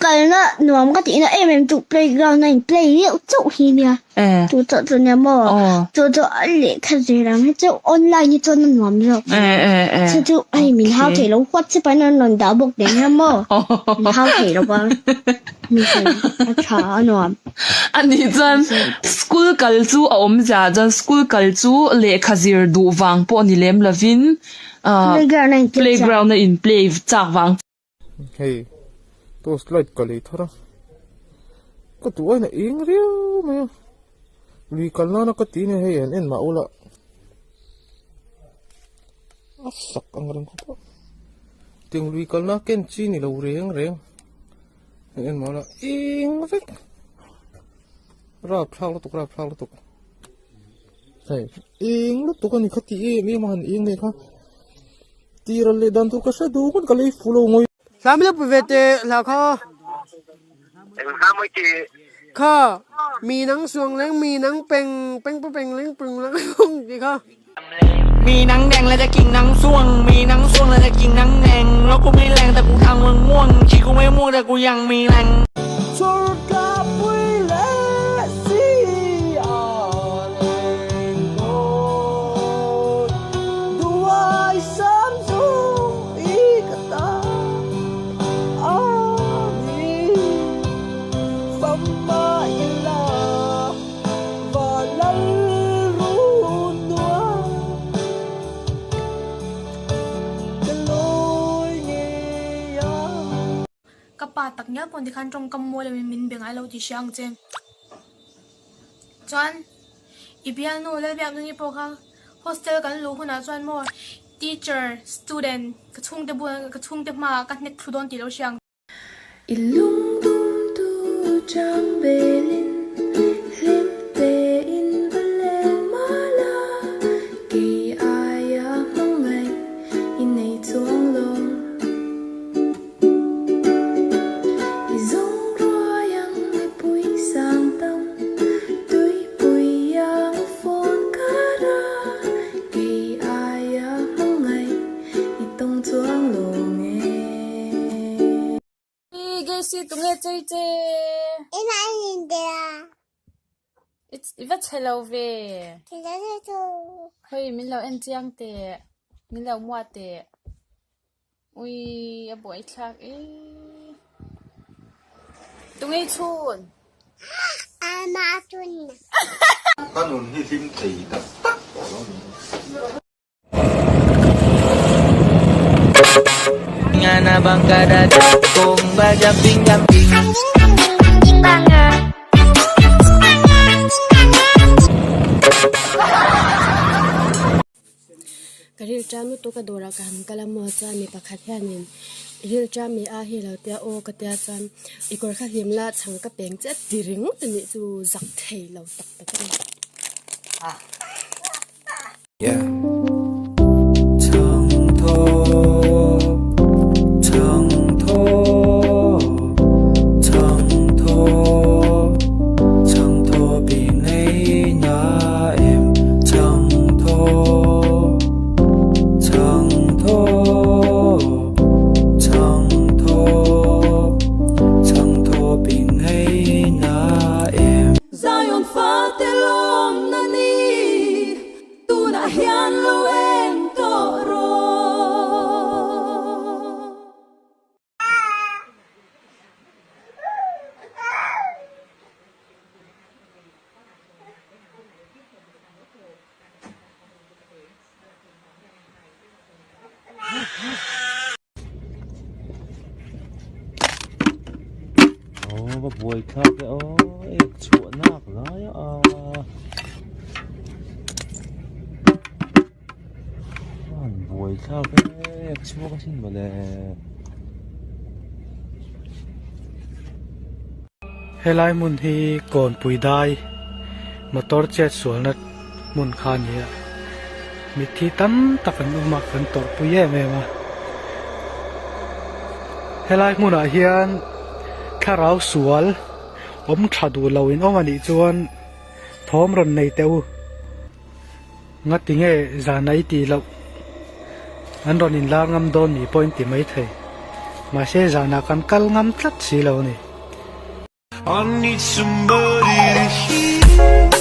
kalna nuam ka tihna em em chu playground a in play deuh chauh hi nia. Chu chauh chu nia maw? Chu chu a lehkha zir ang hi chu online hi chuan a nuam zawk. Chu chu hei min hau thei lo WhatsApp ah hian an rawn dah bawk nen hian maw min hau thei lo va a tha a nuam. A nih chuan school kal chu a awmzia chuan school kal chu lehkha zir duh vang pawh ni lem lovin playground a in play chak vang. Hei torch light ka lei thar a ka duh ain a eng riau mai a lui kal nana ka tih nia hei an en mah ula a sak ang reng khawp a tiang lui kalna ken chi ni lo reng reng an en mah ula eng vek rapthlak lutuk rapthlak lutuk hei eng lutuk a ni kha tih em em a han eng leh kha. Tir an leh dan tur ka hre duh ngawt ka lei fu lo ngawi. Hla mi lo pu ve teh hla kha. Eng hla mawi ti? Kha mi nang suang leng mi nang peng peng pa peng leng peng leng peng ti kha. มีหนังแดงและจะกินหนังส่วง มีหนังส่วงและจะกินหนังแดงแล้วกูไม่แรงแต่กูทำมึงม่วงชีกูไม่ม่วงแต่กูยังมีแรง Ka pa tak ngial pawn tikhan tawngkam mawi lo in min be ngai lo tih hria ang che. Chuan i bialnu Lalbiaknungi pawh kha hostel kan luh hunah chuan maw teacher, student ka chhungte bulah ka chhungte hmaah ka hnek thlu dawn tih lo hria ang che. I lungdum tu chang belin hlim tein va leng mah la, kei aia hmangaih i nei chuang lo. I zawng ruai ang mipui sang tam, tuipui ang fawn kar a, kei aia hmangaih i tawng chuang lo nge. Geisi tunge chei che? I va chhe lo ve. Hei min lo en chiang teh, min lo muah teh. Ui a buai thlak e. Tunge i chhun? Ka nun hi hlim thei tak tak tawh lo ni. Ka rilṭam lutuk a dawrah ka han kal a maw chuan mi pakhat hianin i rilṭam mi a hi lo tia aw ka tia chuan i kawr kha hlim la chhang ka peng che ti ringawt a nih chu zak thei lo tak tak a ni. Zion fate lawmna ni tunah hian lo eng tawh rawh. Aw va buai thlak e aw ek chhuah nak lai a an buai thlak e ek chhuak asin mawle. Helai hmun hi Kawnpui dai motor chet sualna hmun kha a ni a mitthi tam tak an awm a kan tawrhpui em em a helai hmunah hian thlarau sual awm tha duh lo in awm a nih chuan thawm rawn nei teh u. Ngati nge zan a i tih loh? An rawn inlar ngam dawn ni pawhin ti mai thei. Mahse zanah kan kal ngam tlat si lo a ni. I need somebody to hear.